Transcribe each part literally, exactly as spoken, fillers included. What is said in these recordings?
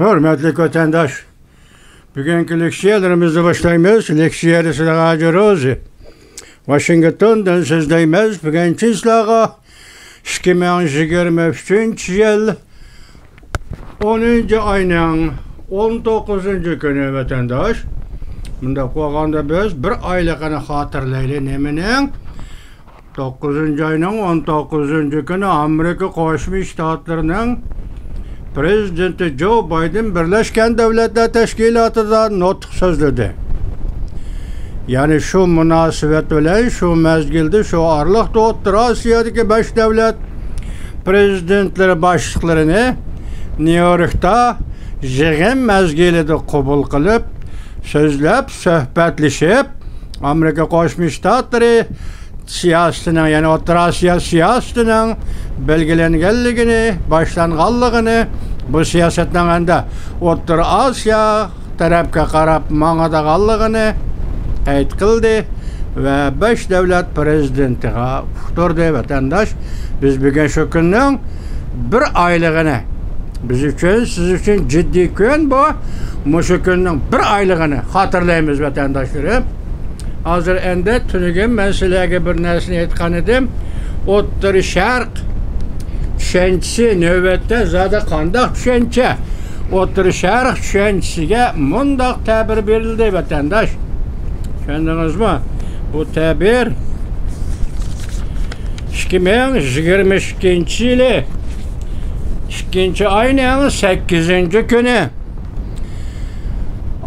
ھۆرمەتلىك ۋەتەنداش، بۈگۈنكى لېكسىيەلىرىمىزنى باشلايمىز. لېكسىيەدە سىلەرگە ھاجى روزى. ۋاشىنگتوندىن سۆزلەيمىز. بۈگۈن چىسلاغا ئىككى مىڭ يىگىرمە ئۈچىنچى يىل ئونىنچى ئاينىڭ ئون توققۇزىنچى كۈنى، ۋەتەنداش. مۇنداق بولغاندا بىز بىر ئايلىقىنى خاتىرىلەيلى. نېمىنىڭ؟ توققۇزىنچى ئاينىڭ ئون توققۇزىنچى كۈنى ئامېرىكا قوشما شتاتلىرىنىڭ پرېزىدېنتى جو بايدېن بىرلەشكەن دۆلەتلەر تەشكىلاتىدا نۇتۇق سۆزلىدى. يەنى شۇ مۇناسىۋەت بىلەن شۇ مەزگىلدە شۇ ئارىلىقتا ئوتتۇرا ئاسىيادىكى بەش دۆلەت پرېزىدېنتلىرى باشلىقلىرىنى نيۇ يوركتا يىغىن مەزگىلىدە قوبۇل قىلىپ، سۆزلەپ، سۆھبەتلىشىپ، ئامېرىكا قوشما شتاتلىرى سىياسىتىنىڭ، يەنى ئوتتۇرا ئاسىيا سىياسىتىنىڭ بەلگىلەنگەنلىكىنى، باشلانغانلىقىنى، بۇ سىياسەتنىڭ ئەمدى ئوتتۇرا ئاسىيا تەرەپكە قاراپ ماڭىدىغانلىقىنى قەيت قىلدى ۋە بەش دۆلەت پرېزىدېنتىغا ئۇقتۇردى. ۋەتەنداش، بىز بۈگۈن شۇ كۈننىڭ بىر ئايلىقىنى، بىز ئۈچۈن، سىز ئۈچۈن جىددىي كۈن بۇ. مۇشۇ كۈننىڭ بىر ئايلىقىنى خاتىرىلەيمىز، ۋەتەنداشلىرىم. ھازىر ئەندى تۈنۈگۈن مەن سىلەرگە بىر نەرسىنى ئېيتقان ئىدىم. ئوتتۇرا شەرق چۈشەنچىسى نۆۋەتتە زادى قانداق چۈشەنچە؟ ئوتتۇرا شەرق چۈشەنچىسىگە مۇنداق تەبىر بېرىلدى، ۋەتەنداش. چۈشەندىڭىزمۇ؟ بۇ تەبىر ئىككى مىڭ يىگىرمە ئىككىنچى يىلى ئىككىنچى ئاينىڭ سەككىزىنچى كۈنى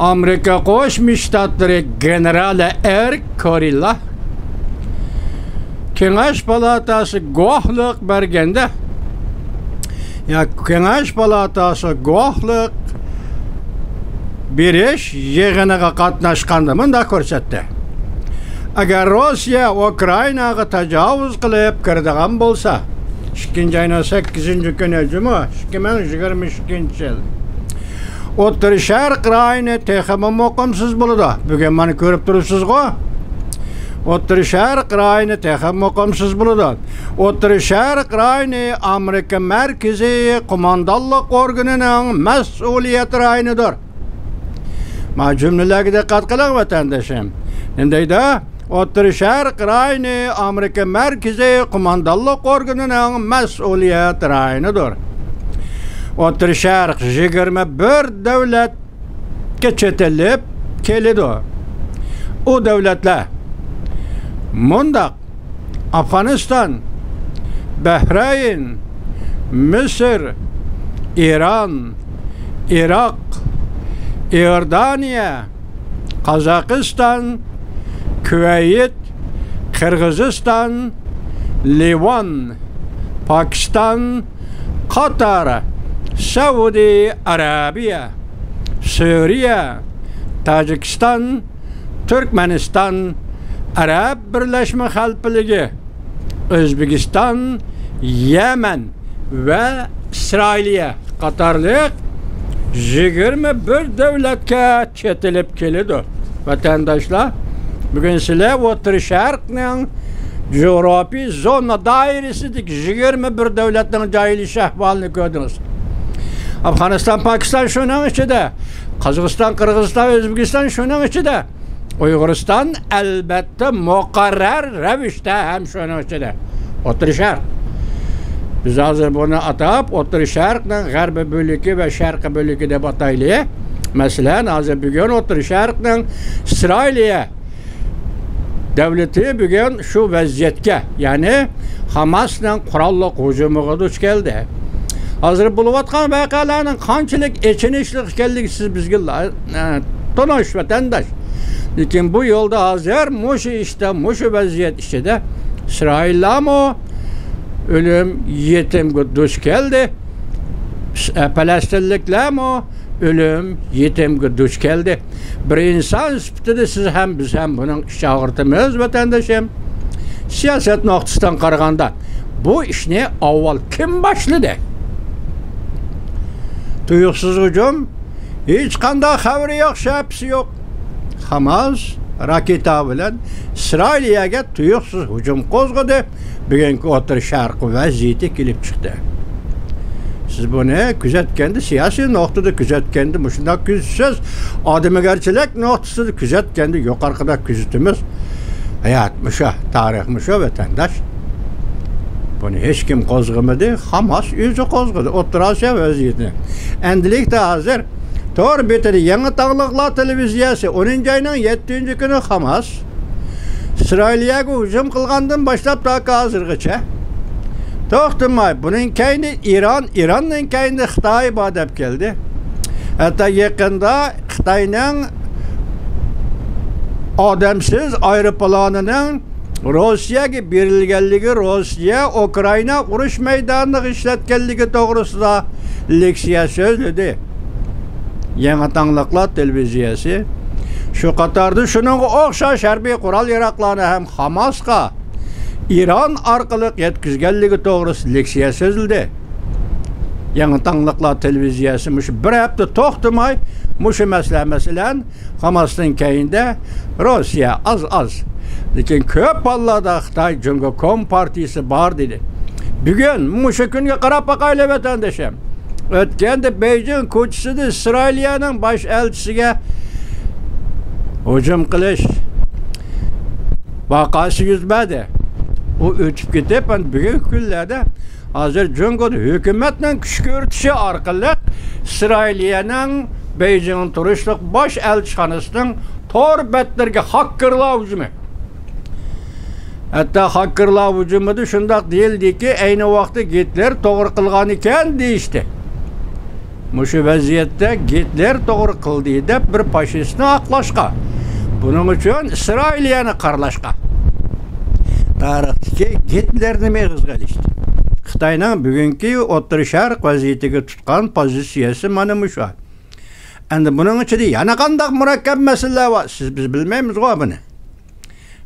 ئامېرىكا قوشما شتاتلىرى گېنېرالى ئېرىك كورىلا كېڭەش پالاتاسى گۇۋاھلىق بەرگەندە، يا كېڭەش پالاتاسى گۇۋاھلىق بېرىش يىغىنىغا قاتناشقاندا مۇنداق كۆرسەتتى: ئەگەر روسىيە ئۇكرائىناغا تاجاۋۇز قىلىپ كىرىدىغان بولسا، ئىككىنچى ئاينىڭ سەككىزىنچى كۈنى، جۇمۇ، ئىككى مىڭ يىگىرمە ئىككىنچى يىل، ئوتتۇرا شەرق رايونى تېخىمۇ مۇقىمسىز بولىدۇ. بۈگۈن مانا كۆرۈپ تۇرۇپسىزغۇ، ئوتتۇرا شەرق رايونى تېخىمۇ مۇقىمسىز بولىدۇ. ئوتتۇرا شەرق رايونى ئامېرىكا مەركىزىي قوماندانلىق ئورگىنىنىڭ مەسئۇلىيەت رايونىدۇر. ما جۈملىلەرگە دىققەت قىلىڭ، ۋەتەندىشىم. نېمە دەيدۇ؟ ئوتتۇرا شەرق رايونى ئامېرىكا مەركىزىي قوماندانلىق ئورگىنىنىڭ مەسئۇلىيەت رايونىدۇر. ئوتتۇرا شەرق يىگىرمە بىر دۆلەتكە چېتىلىپ كېلىدۇ. ئۇ دۆلەتلەر مۇنداق: ئافغانىستان، بەھرەين، مىسىر، ئىران، ئىراق، ئىئوردانىيە، قازاقىستان، كۇۋەيت، قىرغىزىستان، لىۋان، پاكىستان، قاتار، سەئۇدى ئەرەبىيە، سۈرىيە، تاجىكىستان، تۈركمەنىستان، ئەرەب بىرلەشمە خەلىپىلىكى، ئۆزبېكىستان، يەمەن ۋە ئىسرائىلىيە قاتارلىق يىگىرمە بىر دۆلەتكە چېتىلىپ كېلىدۇ. ۋەتەنداشلار، بۈگۈن سىلەر ئوتتۇرا شەرقنىڭ جۇغراپىي زونا دائىرىسىدىكى يىگىرمە بىر دۆلەتنىڭ جايلىشىش ئەھۋالىنى كۆردىڭىز. ئافغانىستان، پاكىستان شۇنىڭ ئىچىدە، قازاقىستان، قىرغىزىستان، ئۆزبېكىستان شۇنىڭ ئىچىدە. ئۇيغۇرىستان، ئەلبەتتە، مۇقەررەر رەۋىشتە ھەم شۇنىڭ ئىچىدە. ئوتتۇرا شەرق. بىز ھازىر بۇنى ئاتاپ، ئوتتۇرا شەرقنىڭ غەربىي بۆلىكى ۋە شەرقىي بۆلىكى دەپ ئاتايلى. مەسىلەن، ھازىر بۈگۈن ئوتتۇرا شەرقنىڭ ئىسرائىلىيە دۆلىتى بۈگۈن شۇ ۋەزىيەتكە، يەنى خاماسنىڭ قوراللىق ھۇجۇمىغا دۇچ كەلدى. ھازىر بولۇۋاتقان ۋەقەلەرنىڭ قانچىلىك ئېچىنىشلىق ئىكەنلىكى سىز بىزگە لا-، ئە، تونۇش، ۋەتەنداش. لېكىن بۇ يولدا ھازىر مۇشۇ ئىشتا، مۇشۇ ۋەزىيەت ئىچىدە ئىسرائىللارمۇ ئۆلۈم، يېتىمگە دۇچ كەلدى. ئە، پەلەستىنلىكلەرمۇ ئۆلۈم، يېتىمگە دۇچ كەلدى. بىر ئىنسان سۈپىتىدە سىز ھەم، بىز ھەم بۇنىڭ ئىچ ئاغرىتىمىز، ۋەتەندىشىم. سىياسەت نۇقتىسىدىن قارىغاندا، بۇ ئىشنى ئاۋۋال كىم باشلىدى؟ تۇيۇقسىز ھۇجۇم، ھېچقانداق خەۋىرى يوق، شەپىسى يوق. خاماس راكېتا بىلەن ئىسرائىلىيەگە تۇيۇقسىز ھۇجۇم قوزغىدى. بۈگۈنكى ئوتتۇرا شەرق ۋەزىيىتى كېلىپ چىقتى. سىز بۇنى كۆزەتكەندە، سىياسىي نۇقتىدا كۆزەتكەندە مۇشۇنداق كۆزىتىسىز، ئادەمگەرچىلىك نۇقتىسىدا كۆزەتكەندە يۇقىرىقىدەك كۆزىتىمىز. ھايات مۇشۇ، تارىخ مۇشۇ، ۋەتەنداش. بۇنى ھېچكىم قوزغىمىدى، خاماس ئۆزى قوزغىدى ئوتتۇرا ئاسىيا ۋەزىيىتىنى. ئەندىلىكتە ھازىر تور بېتىدە يېڭى تاڭلىقلار تېلېۋىزىيەسى ئونىنچى ئاينىڭ يەتتىنچى كۈنى خاماس ئىسرائىلىيەگە ھۇجۇم قىلغاندىن باشلاپ تاكى ھازىرغىچە توختىماي، بۇنىڭ كەينىدە ئىران، ئىراننىڭ كەينىدە خىتاي بار دەپ كەلدى. ھەتتا يېقىندا خىتاينىڭ ئادەمسىز ئايروپىلانىنىڭ روسىيەگە بېرىلگەنلىكى، روسىيە ئۇكرائىنا ئۇرۇش مەيدانىغا ئىشلەتكەنلىكى توغرىسىدا لېكسىيە سۆزلىدى. يېڭى تاڭلىقلار تېلېۋىزىيەسى شۇ قاتاردا شۇنىڭغا ئوخشاش ھەربىي قورال-ياراغلارنى ھەم خاماسقا ئىران ئارقىلىق يەتكۈزگەنلىكى توغرىسىدا لېكسىيە سۆزلىدى. يېڭى تاڭلىقلار تېلېۋىزىيەسى مۇشۇ بىر ھەپتە توختىماي مۇشۇ مەسىلە، مەسىلەن، خاماستىن كەينىدە روسىيە ئاز-ئاز، لېكىن كۆپ ھاللاردا خىتاي جۇڭگو كومپارتىيىسى بار دېدى. بۈگۈن مۇشۇ كۈنگە قاراپ باقايلى، ۋەتەندىشىم. ئۆتكەندە بېيجىڭ كوچىسىدا ئىسرائىلىيەنىڭ باش ئەلچىسىگە ھۇجۇم قىلىش ۋەقەسى يۈز بەردى. ئۇ ئۆتۈپ كېتىپ، ئەنە بۈگۈنكى كۈنلەردە ھازىر جۇڭگودا ھۆكۈمەتنىڭ كۈچ كۆرسىتىشى ئارقىلىق ئىسرائىلىيەنىڭ بېيجىڭدا تۇرۇشلۇق باش ئەلچىخانىسىنىڭ تور بەتلىرىگە خاككېرلار ھۇجۇمى. ھەتتا خاككېرلار ھۇجۇمىدا شۇنداق دېيىلدىكى، ئەينى ۋاقىتتا گىتلېر توغرا قىلغانىكەن دېيىشتى. مۇشۇ ۋەزىيەتتە گىتلېر توغرا قىلدى دەپ بىر فاشىستنى ئاقلاشقا، بۇنىڭ ئۈچۈن ئىسرائىلىيەنى قارىلاشقا، تارىختىكى گىتلېرنىمۇ ئېغىزغا ئېلىشتى. خىتاينىڭ بۈگۈنكى ئوتتۇرا شەرق ۋەزىيىتىگە تۇتقان پوزىتسىيەسى مانا مۇشۇ. ئەمدى بۇنىڭ ئىچىدە يەنە قانداق مۇرەككەپ مەسىلىلەر بار، سىز، بىز بىلمەيمىزغۇ بۇنى.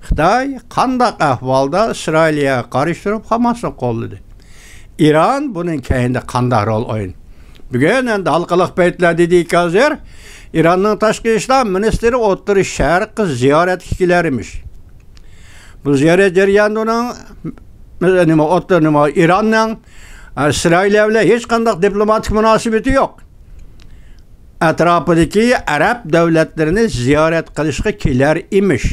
خىتاي قانداق ئەھۋالدا ئىسرائىلىيەگە قارشى تۇرۇپ خاماسنى قوللىدى؟ ئىران بۇنىڭ كەينىدە قانداق رول ئوينىدى؟ بۈگۈن ئەمدى ھالقىلىق پەيتلەر دېدىكى ھازىر، ئىراننىڭ تاشقى ئىشلار مىنىستىرى ئوتتۇرا شەرققە زىيارەتكە كېلەر ئىمىش. بۇ زىيارەت جەريانىدا ئۇنىڭ، نېمە، ئوتتۇرا، نېمە، ئىراننىڭ، ئە، ئىسرائىلىيە بىلەن ھېچقانداق دىپلوماتىك مۇناسىۋىتى يوق. ئەتراپىدىكى ئەرەب دۆلەتلىرىنى زىيارەت قىلىشقا كېلەر ئىمىش.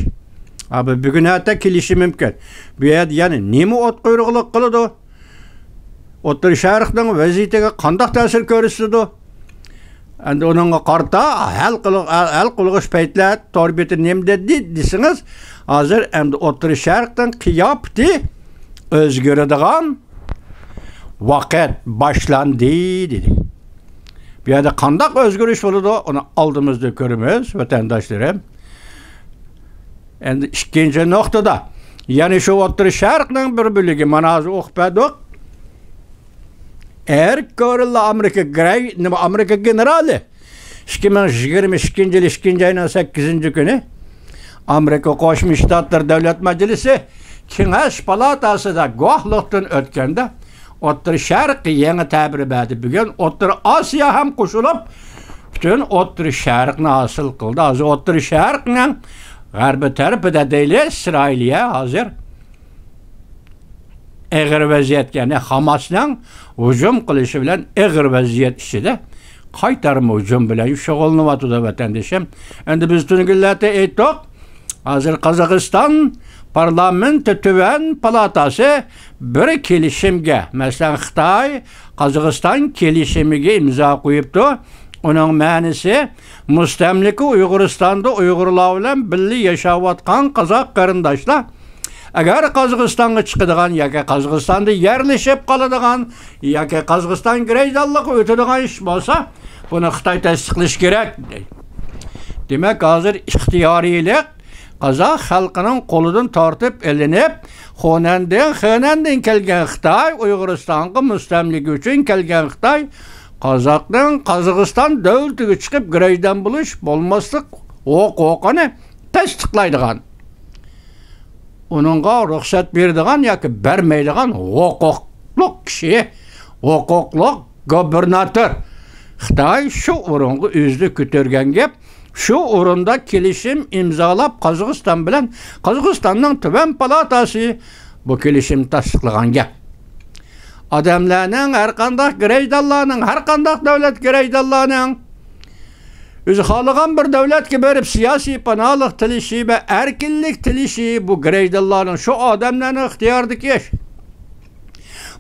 ھا، بۇ بۈگۈن ئەتە كېلىشى مۇمكىن. بۇ يەردە يەنە نېمە ئوت قۇيرۇقلۇق قىلىدۇ؟ ئوتتۇرا شەرقنىڭ ۋەزىيىتىگە قانداق تەسىر كۆرسىتىدۇ؟ ئەمدى ئۇنىڭغا قارىتا ھەل قىلغ-، ھەل قىلغۇچ پەيتلەر تور بېتى نېمە دېدى دېسىڭىز، ھازىر ئەمدى ئوتتۇرا شەرقنىڭ قىياپىتى ئۆزگىرىدىغان ۋاقىت باشلاندى، دېدى. بۇ يەردە قانداق ئۆزگىرىش بولىدۇ، ئۇنى ئالدىمىزدا كۆرىمىز، ۋەتەنداشلىرىم. ئەمدى ئىككىنچى نۇقتىدا، يەنە شۇ ئوتتۇرا شەرقنىڭ بىر بۆلىكى، مانا ھازىر ئوقۇپ بەردۇق. ئېرىك كورېلا، ئامېرىكا گرەي-، نېمە، ئامېرىكا گېنېرالى، ئىككى مىڭ يىگىرمە ئىككىنچى يىل ئىككىنچى ئاينىڭ سەككىزىنچى كۈنى ئامېرىكا قوشما شتاتلىرى دۆلەت مەجلىسى كېڭەش پالاتاسىدا گۇۋاھلىقتىن ئۆتكەندە، ئوتتۇرا شەرققە يېڭى تەبىر بەردى. بۈگۈن ئوتتۇرا ئاسىيا ھەم قوشۇلۇپ، پۈتۈن ئوتتۇرا شەرقنى ھاسىل قىلدى. ھازىر ئوتتۇرا شەرقنىڭ غەربىي تەرىپىدە دەيلى، ئىسرائىلىيە ھازىر ئېغىر ۋەزىيەتكە، يەنى خاماسنىڭ ھۇجۇم قىلىشى بىلەن ئېغىر ۋەزىيەت ئىچىدە قايتارما ھۇجۇم بىلەن شۇغۇللىنىۋاتىدۇ، ۋەتەندىشىم. ئەمدى بىز تۈنۈگۈنلەردە ئېيتتۇق، ھازىر قازاقىستان پارلامېنتى تۆۋەن پالاتاسى بىر كېلىشىمگە، مەسىلەن، خىتاي، قازاقىستان كېلىشىمىگە ئىمزا قويۇپتۇ. ئۇنىڭ مەنىسى، مۇستەملىكە ئۇيغۇرىستاندا ئۇيغۇرلار بىلەن بىللە ياشاۋاتقان قازاق قېرىنداشلار ئەگەر قازاقىستانغا چىقىدىغان ياكى قازاقىستاندا يەرلىشىپ قالىدىغان ياكى قازاقىستان گىرەجدانلىقىغا ئۆتىدىغان ئىش بولسا، بۇنى خىتاي تەستىقلىشى كېرەك. دېمەك، ھازىر ئىختىيارىيلىق قازاق خەلقىنىڭ قولىدىن تارتىپ ئېلىنىپ، خۇنەندىن، خېنەندىن كەلگەن خىتاي، ئۇيغۇرىستانغا مۇستەملىكە ئۈچۈن كەلگەن خىتاي، قازاقنىڭ قازاقىستان دۆلىتىگە چىقىپ گىرەجدان بولۇش، بولماسلىق ھوقۇقىنى تەستىقلايدىغان، ئۇنىڭغا رۇخسەت بېرىدىغان ياكى بەرمەيدىغان ھوقۇقلۇق كىشى، ھوقۇقلۇق گوبىرناتور. خىتاي شۇ ئورۇنغا ئۆزىنى كۆتۈرگەن گەپ، شۇ ئورۇندا كېلىشىم ئىمزالاپ، قازاقىستان بىلەن، قازاقىستاننىڭ تۆۋەن پالاتاسى بۇ كېلىشىمنى تەستىقلىغان گەپ. ئادەملەرنىڭ، ھەر قانداق گرەجدانلارنىڭ، ھەر قانداق دۆلەت گرەجدانلارنىڭ ئۆزى خالىغان بىر دۆلەتكە بېرىپ سىياسىي پاناھلىق تىلىشى ۋە ئەركىنلىك تىلىشى بۇ گرەجدانلارنىڭ، شۇ ئادەملەرنىڭ ئىختىيارىدىكى ئىش.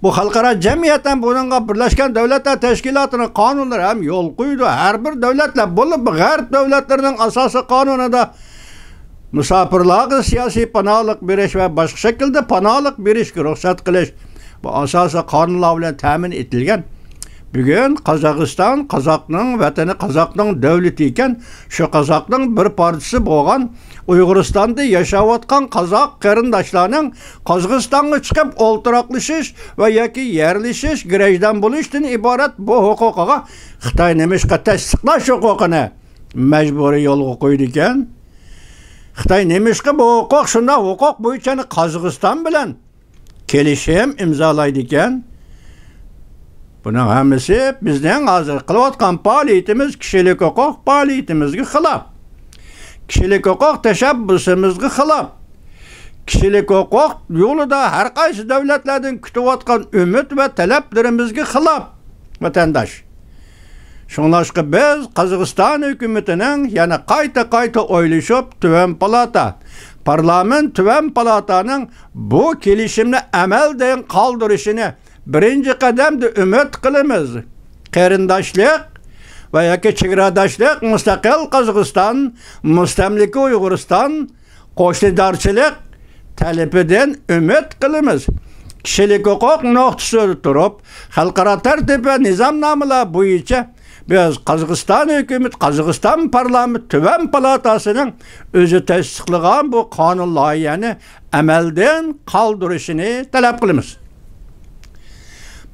بۇ خەلقئارا جەمئىيەت ھەم بۇنىڭغا بىرلەشكەن دۆلەتلەر تەشكىلاتىنىڭ قانۇنلىرى ھەم يول قويىدۇ. ھەر بىر دۆلەتلەر، بولۇپ غەرب دۆلەتلىرىنىڭ ئاساسىي قانۇنىدا مۇساپىرلارغا سىياسىي پاناھلىق بېرىش ۋە باشقا شەكىلدە پاناھلىق بېرىشكە رۇخسەت قىلىش، بۇ ئاساسىي قانۇنلار بىلەن تەمىن ئېتىلگەن. بۈگۈن قازاقىستان قازاقنىڭ ۋەتىنى، قازاقنىڭ دۆلىتى ئىكەن، شۇ قازاقنىڭ بىر پارچىسى بولغان ئۇيغۇرىستاندا ياشاۋاتقان قازاق قېرىنداشلارنىڭ قازاقىستانغا چىقىپ ئولتۇراقلىشىش ۋە ياكى يەرلىشىش، گرەجدان بولۇشتىن ئىبارەت بۇ ھوقۇقىغا خىتاي نېمىشقا تەستىقلاش ھوقۇقىنى مەجبۇرىي يولغا قويىدىكەن؟ خىتاي نېمىشقا بۇ ھوقۇق، شۇنداق ھوقۇق بويىچە قازاقىستان بىلەن كېلىشىم ئىمزالايدىكەن؟ بۇنىڭ ھەممىسى بىزنىڭ ھازىر قىلىۋاتقان پائالىيىتىمىز كىشىلىك ھوقۇق پائالىيىتىمىزگە خىلاپ. كىشىلىك ھوقۇق تەشەببۇسىمىزغا خىلاپ. كىشىلىك ھوقۇق يولىدا ھەر قايسى دۆلەتلەردىن كۈتۈۋاتقان ئۈمىد ۋە تەلەپلىرىمىزگە خىلاپ، ۋەتەنداش. شۇڭلاشقا بىز قازاقىستان ھۆكۈمىتىنىڭ يەنە قايتا-قايتا ئويلىشىپ، تۆۋەن پالاتا، پارلامېنت تۆۋەن پالاتانىڭ بۇ كېلىشىمنى ئەمەلدىن قالدۇرۇشىنى بىرىنچى قەدەمدە ئۈمىد قىلىمىز. قېرىنداشلىق ۋە ياكى چېگراداشلىق، مۇستەقىل قازاقىستان، مۇستەملىكە ئۇيغۇرىستان، قوشنىدارچىلىق تەلىپىدىن ئۈمىد قىلىمىز. كىشىلىك ھوقۇق نۇقتىسىدا تۇرۇپ، خەلقئارا تەرتىپ ۋە نىزامنامىلار بويىچە بىز قازاقىستان ھۆكۈمىتى، قازاقىستان پارلامېنت تۆۋەن پالاتاسىنىڭ ئۆزى تەستىقلىغان بۇ قانۇن لايىھەنى ئەمەلدىن قالدۇرۇشىنى تەلەپ قىلىمىز.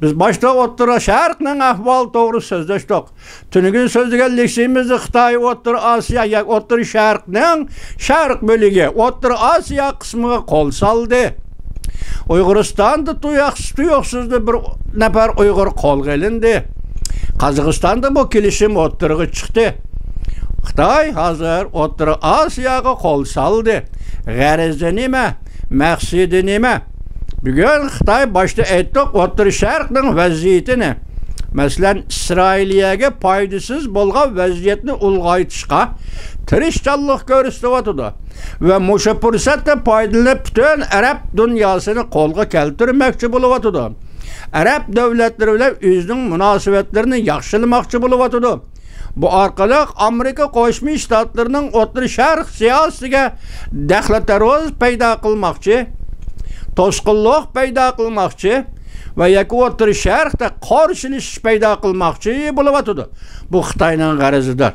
بىز باشتا ئوتتۇرا شەرقنىڭ ئەھۋالى توغرىسىدا سۆزلەشتۇق. تۈنۈگۈن سۆزلىگەن لېكسىيىمىزدە خىتاي ئوتتۇرا ئاسىيا ياكى ئوتتۇرا شەرقنىڭ شەرق بۆلىكى، ئوتتۇرا ئاسىيا قىسمىغا قول سالدى. ئۇيغۇرىستاندا تۇياقسىز تۇيۇقسىزدا بىر نەپەر ئۇيغۇر قولغا ئېلىندى. قازاقىستاندا بۇ كېلىشىم ئوتتۇرىغا چىقتى. خىتاي ھازىر ئوتتۇرا ئاسىياغا قول سالدى. غەرىزى نېمە؟ مەقسىتى نېمە؟ بۈگۈن خىتاي، باشتا ئېيتتۇق، ئوتتۇرا شەرقنىڭ ۋەزىيىتىنى، مەسىلەن، ئىسرائىلىيەگە پايدىسىز بولغان ۋەزىيەتنى ئۇلغايتىشقا تىرىشچانلىق كۆرسىتىۋاتىدۇ ۋە مۇشۇ پۇرسەتتىن پايدىلىنىپ، پۈتۈن ئەرەب دۇنياسىنى قولغا كەلتۈرمەكچى بولۇۋاتىدۇ. ئەرەب دۆلەتلىرى بىلەن ئۆزىنىڭ مۇناسىۋەتلىرىنى ياخشىلىماقچى بولۇۋاتىدۇ. بۇ ئارقىلىق ئامېرىكا قوشما شتاتلىرىنىڭ ئوتتۇرا شەرق سىياسىتىگە دەخلى تەرۇز پەيدا قىلماقچى، توسقۇنلۇق پەيدا قىلماقچى ۋە ياكى ئوتتۇرا شەرقتە قارشىلىشىش پەيدا قىلماقچى بولۇۋاتىدۇ. بۇ خىتاينىڭ غەرىزىدۇر.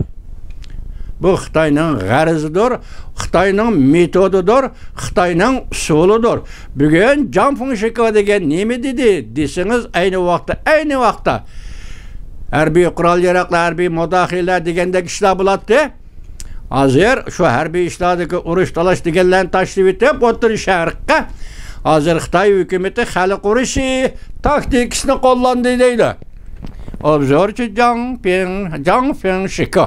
بۇ خىتاينىڭ غەرىزىدۇر، خىتاينىڭ مېتودىدۇر، خىتاينىڭ ئۇسۇلىدۇر. بۈگۈن جاڭ فېڭشىكې دېگەن نېمە دېدى دېسىڭىز، ئەينى ۋاقىتتا، ئەينى ۋاقىتتا ھەربىي قورال ياراغلار، ھەربىي مۇداخىلىلەر دېگەندەك ئىشلار بولاتتى. ھازىر شۇ ھەربىي ئىشلاردىكى ئۇرۇش تالاش دېگەنلەرنى تاشلىۋېتىپ، ئوتتۇرا شەرققە ھازىر خىتاي ھۆكۈمىتى خەلق ئۇرۇشى تاكتىكىسىنى قوللاندى دەيدۇ. ئوبزورچى جاڭ پىڭ، جاڭ فېڭشىكې.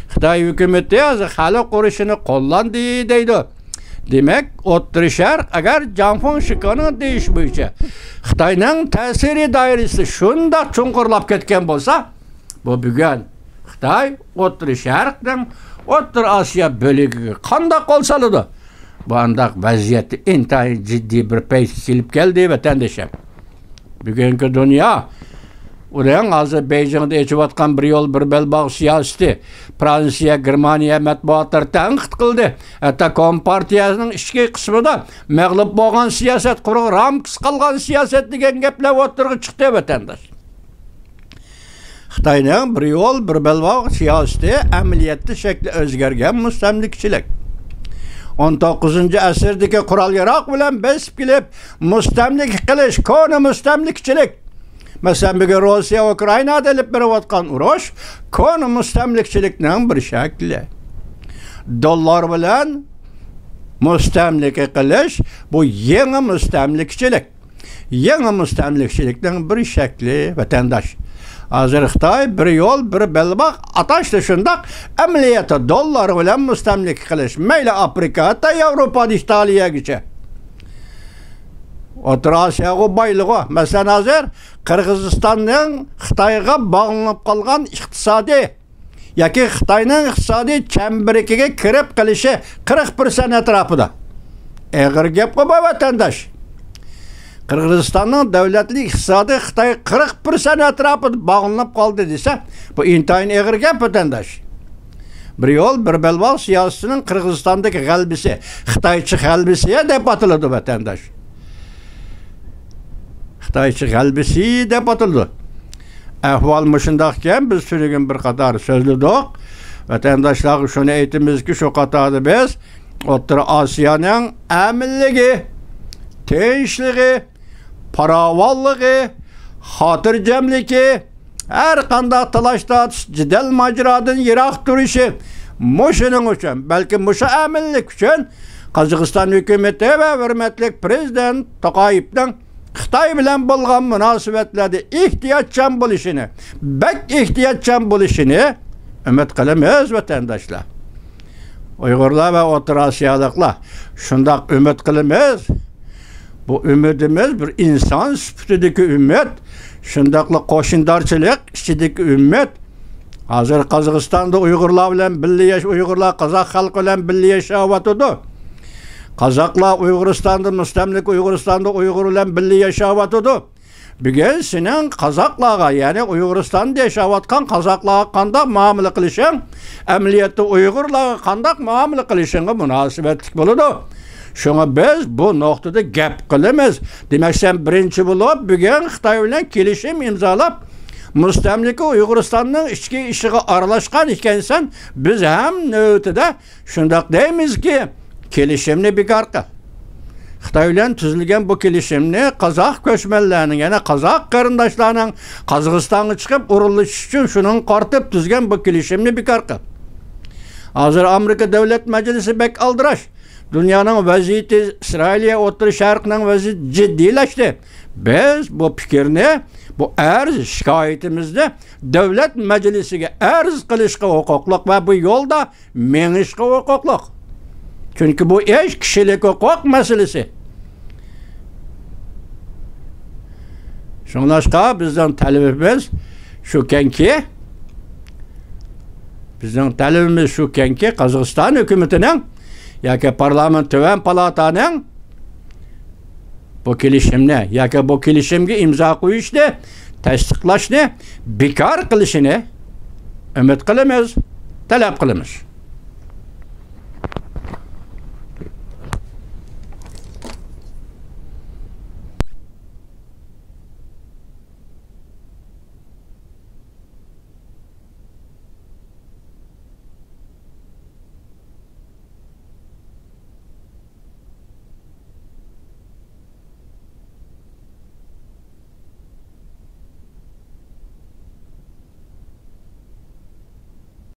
خىتاي ھۆكۈمىتى ھازىر خەلق ئۇرۇشىنى قوللاندى دەيدۇ. دېمەك، ئوتتۇرا شەرق ئەگەر جاڭ فېڭشىكېنىڭ دېيىشى بويىچە خىتاينىڭ تەسىرى دائىرىسى شۇنداق چوڭقۇرلاپ كەتكەن بولسا، بۇ بۈگۈن خىتاي ئوتتۇرا شەرقنىڭ ئوتتۇرا ئاسىيا بۆلىكىگە قانداق قول سالىدۇ؟ بۇ ئانداق ۋەزىيەتتە ئىنتايىن جىددىي بىر پەيتكە كېلىپ كەلدى، ۋەتەندىشىم. بۈگۈنكى دۇنيا، ئۇنىڭ ھازىر بېيجىڭدا ئېچىۋاتقان بىر يول، بىر بەلباغ سىياسىتى، فرانسىيە، گېرمانىيە مەتبۇئاتلىرى تەنقىد قىلدى. ھەتتا كومپارتىيەنىڭ ئىچكى قىسمىدا مەغلۇپ بولغان سىياسەت، قۇرۇق رامكىسى قالغان سىياسەت دېگەن گەپلەر ئوتتۇرىغا چىقتى، ۋەتەنداش. خىتاينىڭ بىر يول، بىر بەلباغ سىياسىتى ئەمەلىيەتتە شەكلى ئۆزگەرگەن مۇستەملىكىچىلىك. ئون توققۇزىنچى ئەسىردىكى قورال ياراغ بىلەن بېسىپ كېلىپ، مۇستەملىكە قىلىش، كونا مۇستەملىكىچىلىك. مەسىلەن، بۈگۈن روسىيە ئۇكرائىنادا ئېلىپ بېرىۋاتقان ئۇرۇش كونا مۇستەملىكىچىلىكنىڭ بىر شەكلى. دوللار بىلەن مۇستەملىكە قىلىش، بۇ يېڭى مۇستەملىكىچىلىك. يېڭى مۇستەملىكىچىلىكنىڭ بىر شەكلى، ۋەتەنداش. ھازىر خىتاي بىر يول، بىر بەلباغ ئاتاشلا شۇنداق، ئەمەلىيەتتە دوللار بىلەن مۇستەملىكە قىلىش. مەيلى ئافرىقا، ھەتتا ياۋروپا، ئىتالىيەگىچە. ئوتتۇرا ئاسىياغۇ بايلىغۇ. مەسىلەن، ھازىر قىرغىزىستاننىڭ خىتايغا باغلىنىپ قالغان ئىقتىسادىي ياكى خىتاينىڭ ئىقتىسادىي چەمبىرىكىگە كىرىپ قېلىشى قىرىق پىرسەنت ئەتراپىدا. ئېغىر گەپقۇ بۇ، ۋەتەنداش. قىرغىزىستاننىڭ دۆلەتلىك ئىقتىسادى خىتاي قىرىق پىرسەنت ئەتراپىدا باغلىنىپ قالدى دېسە، بۇ ئىنتايىن ئېغىر گەپ، ۋەتەنداش. بىر يول، بىر بەلباغ سىياسىتىنىڭ قىرغىزىستاندىكى غەلىبىسى، خىتايچە غەلىبىسى دەپ ئاتىلىدۇ، ۋەتەنداش. خىتايچە غەلىبىسى دەپ ئاتىلىدۇ. ئەھۋال مۇشۇنداق ئىكەن، بىز تۈنۈگۈن بىر قاتار سۆزلىدۇق. ۋەتەنداشلارغا شۇنى ئېيتىمىزكى، شۇ قاتاردا بىز ئوتتۇرا ئاسىيانىڭ ئەمىنلىكى، تىنچلىقى، پاراۋانلىقى، خاتىرجەملىكى، ھەر قانداق تالاش-تارتىش، جېدەل-ماجىرادىن يىراق تۇرۇشى، مۇشۇنىڭ ئۈچۈن، بەلكى مۇشۇ ئەمىنلىك ئۈچۈن قازاقىستان ھۆكۈمىتى ۋە ھۆرمەتلىك پىرېزىدېنت توقايېۋنىڭ خىتاي بىلەن بولغان مۇناسىۋەتلەردە ئېھتىياتچان بولۇشىنى، بەك ئېھتىياتچان بولۇشىنى ئۈمىد قىلىمىز، ۋەتەنداشلار. ئۇيغۇرلار ۋە ئوتتۇرا ئاسىيالىقلار، شۇنداق ئۈمىد قىلىمىز. بۇ ئۈمىدىمىز بىر ئىنسان سۈپىتىدىكى ئۈمىد، شۇنداقلا قوشنىدارچىلىق ئىچىدىكى ئۈمىد. ھازىر قازاقىستاندا ئۇيغۇرلار بىلەن بىللە ياش-، ئۇيغۇرلار قازاق خەلقى بىلەن بىللە ياشاۋاتىدۇ. قازاقلار ئۇيغۇرىستاندا، مۇستەملىكە ئۇيغۇرىستاندا ئۇيغۇر بىلەن بىللە ياشاۋاتىدۇ. بۈگۈن سېنىڭ قازاقلارغا، يەنى ئۇيغۇرىستاندا ياشاۋاتقان قازاقلارغا قانداق مۇئامىلە قىلىشىڭ، ئەمەلىيەتتە ئۇيغۇرلارغا قانداق مۇئامىلە قىلىشىڭغا مۇناسىۋەتلىك بولىدۇ. شۇڭا بىز بۇ نۇقتىدا گەپ قىلىمىز. دېمەك، سەن بىرىنچى بولۇپ بۈگۈن خىتاي بىلەن كېلىشىم ئىمزالاپ، مۇستەملىكە ئۇيغۇرىستاننىڭ ئىچكى ئىشىغا ئارىلاشقان ئىكەنسەن، بىز ھەم نۆۋىتىدە شۇنداق دەيمىزكى، كېلىشىمنى بىكار قىل. خىتاي بىلەن تۈزۈلگەن بۇ كېلىشىمنى قازاق كۆچمەنلەرنىڭ، يەنى قازاق قېرىنداشلارنىڭ قازاقىستانغا چىقىپ ئورۇنلىشىش ئۈچۈن شۇنىڭغا قارىتىپ تۈزگەن بۇ كېلىشىمنى بىكار قىل. ھازىر ئامېرىكا دۆلەت مەجلىسى بەك ئالدىراش. دۇنيانىڭ ۋەزىيىتى، ئىسرائىلىيە، ئوتتۇرا شەرقنىڭ ۋەزىيىتى جىددىيلەشتى. بىز بۇ پىكىرنى، بۇ ئەرز شىكايىتىمىزنى دۆلەت مەجلىسىگە ئەرز قىلىشقا ھوقۇقلۇق ۋە بۇ يولدا مېڭىشقا ھوقۇقلۇق. چۈنكى بۇ ئىش كىشىلىك ھوقۇق مەسىلىسى. شۇڭلاشقا بىزنىڭ تەلىپىمىز شۇكەنكى، بىزنىڭ تەلىپىمىز شۇكەنكى، قازاقىستان ھۆكۈمىتىنىڭ ياكى پارلامېنت تۆۋەن پالاتانىڭ بۇ كېلىشىمنى ياكى بۇ كېلىشىمگە ئىمزا قويۇشنى، تەستىقلاشنى بىكار قىلىشىنى ئۈمىد قىلىمىز، تەلەپ قىلىمىز.